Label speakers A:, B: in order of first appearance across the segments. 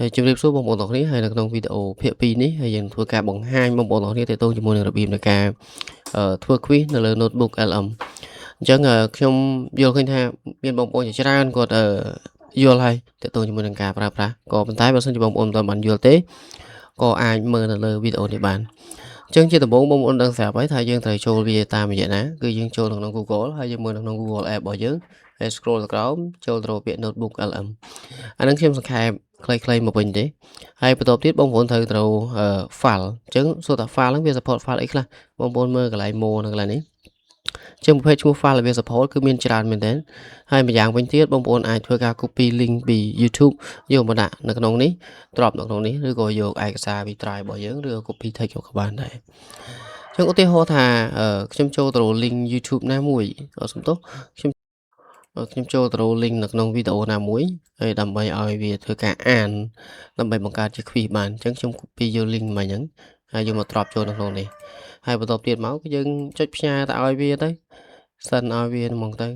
A: ហើយជម្រាបសួរបងប្អូនទាំងគ្នាហើយនៅក្នុងវីដេអូភាគ2នេះហើយយើងធ្វើការបង្ហាញបងប្អូនទាំងគ្នាទាក់ទងជាមួយនឹងរបៀបនៃការធ្វើ quiz នៅលើ notebook LM អញ្ចឹងខ្ញុំយល់ឃើញថាមានបងប្អូនជាច្រើនគាត់យល់ហើយទាក់ទងជាមួយនឹងការប្រើប្រាស់ក៏ប៉ុន្តែបើសិនជាបងប្អូនមិនទាន់បានយល់ទេក៏អាចមើលនៅលើវីដេអូនេះបានអញ្ចឹងជាដំបូងបងប្អូនដឹងស្រាប់ហើយថាយើងត្រូវចូលវាតាមរយៈណាគឺយើងចូលនៅក្នុង Google ហើយយើងមើលនៅក្នុង Google App របស់យើងហើយ scroll ទៅក្រោមចូលទៅរកពាក្យ notebook LM អានឹងខ្ញុំសង្ខេបខ្លីៗមកវិញទេហើយបន្ទាប់ទៀតបងប្អូនត្រូវត្រូវ file អញ្ចឹងសួរថា file ហ្នឹងវា support file អីខ្លះបងប្អូនមើលកន្លែង more នៅកន្លែងនេះជាងប្រភេទឈ្មោះ file ដែលវា support គឺមានច្រើនមែនទែនហើយម្យ៉ាងវិញទៀតបងប្អូនអាចធ្វើការ copy link ពី YouTube យកមកដាក់នៅក្នុងនេះ drop នៅក្នុងនេះឬក៏យកឯកសារពី Drive របស់យើងឬ copy text យកក៏បានដែរចឹងឧទាហរណ៍ថាខ្ញុំចូលទៅ link YouTube ណាមួយសុំទោសខ្ញុំខ្ញុំចូលទៅ link នៅក្នុងវីដេអូណាមួយហើយដើម្បីឲ្យវាធ្វើការអានដើម្បីបង្កើតជា quiz បានអញ្ចឹងខ្ញុំ copy យក link មកអញ្ចឹងហើយយកមក drop ចូលនៅក្នុងនេះហើយបន្ទាប់ទៀតមកគឺយើងចុចផ្ញើទៅឲ្យវាទៅ send ឲ្យវាហ្មងទៅ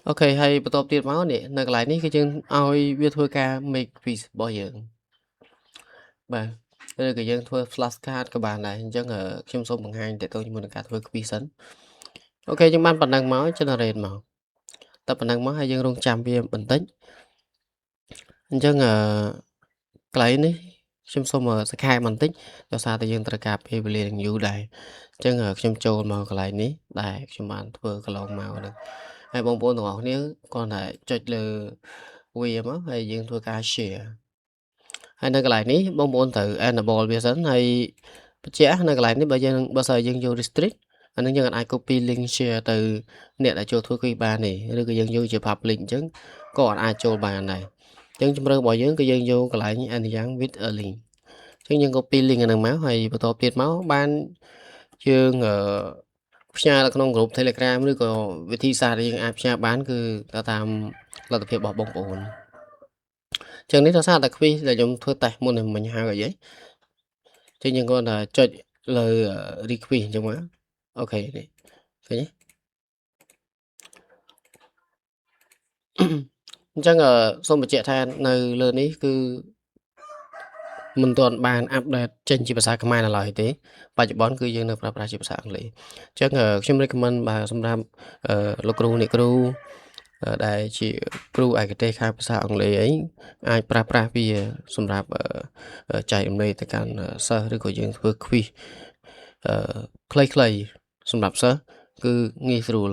A: OK ហើយបន្ទាប់ទៀតមកនេះនៅកន្លែងនេះគឺយើងឲ្យវាធ្វើការ make quiz របស់យើងបាទឬក៏យើងធ្វើ flash card ក៏បានដែរអញ្ចឹងខ្ញុំសូមបង្ហាញតទៅជាមួយនឹងការធ្វើ quiz សិន OK យើងបានប៉ុណ្ណឹងមក generate មកតែប៉ុណ្ណឹងមកហើយយើងរងចាំវាបន្តិចអញ្ចឹងអឺកន្លែងនេះខ្ញុំសូមសង្ខេបបន្តិចដោយសារតែយើងត្រូវការពេលវេលានឹងយូរដែរអញ្ចឹងខ្ញុំចូលមកកន្លែងនេះដែលខ្ញុំបានធ្វើកន្លងមកហ្នឹងហើយបងប្អូនទាំងអស់គ្នាគ្រាន់តែចុចលើវាមកហើយយើងធ្វើការ share ហើយនៅកន្លែងនេះបងប្អូនត្រូវ enable វាសិនហើយបញ្ជាក់នៅកន្លែងនេះបើយើងបើសិនយើងយក restrict អានឹងយើងអាច copy link share ទៅអ្នកដែលចូលធ្វើ quiz បានទេឬក៏យើងយកជា public អញ្ចឹងក៏អាចចូលបានដែរអញ្ចឹងជម្រើសរបស់យើងគឺយើងយកកន្លែង anyone with a link អញ្ចឹងយើង copy link អាហ្នឹងមកហើយបន្ទាប់ទៀតមកបានយើងអឺផ្ញើទៅក្នុងក្រុម Telegram ឬក៏វិធីសាស្ត្រដែលយើងអាចផ្ញើបានគឺទៅតាមលទ្ធភាពរបស់បងប្អូនចឹងនេះដោយសារតែ quiz ដែលខ្ញុំធ្វើតេស្តមុននឹងមិញហើយអីចឹងយើងគ្រាន់តែចុចលើ request អញ្ចឹងមក OK នេះឃើញទេអញ្ចឹងសូមបញ្ជាក់ថានៅលើនេះគឺមិនទាន់បាន update ចេញជាភាសាខ្មែរនៅឡើយទេបច្ចុប្បន្នគឺយើងនៅប្រើប្រាស់ជាភាសាអង់គ្លេសអញ្ចឹងខ្ញុំ recommend បាទសម្រាប់លោកគ្រូអ្នកគ្រូដែលជាគ្រូឯកទេសខាងភាសាអង់គ្លេសអីអាចប្រើប្រាស់វាសម្រាប់ចែករំលែកទៅកាន់សិស្សឬក៏យើងធ្វើ quiz ខ្លីៗសម្រាប់សិស្សគឺងាយស្រួល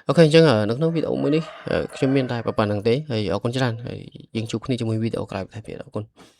A: OK អញ្ចឹងនៅក្នុងវីដេអូមួយនេះខ្ញុំមានតែប៉ុណ្ណឹងទេហើយអរគុណច្រើនហើយយើងជួបគ្នាជាមួយវីដេអូក្រោយបន្ថែមទៀតអរគុណ។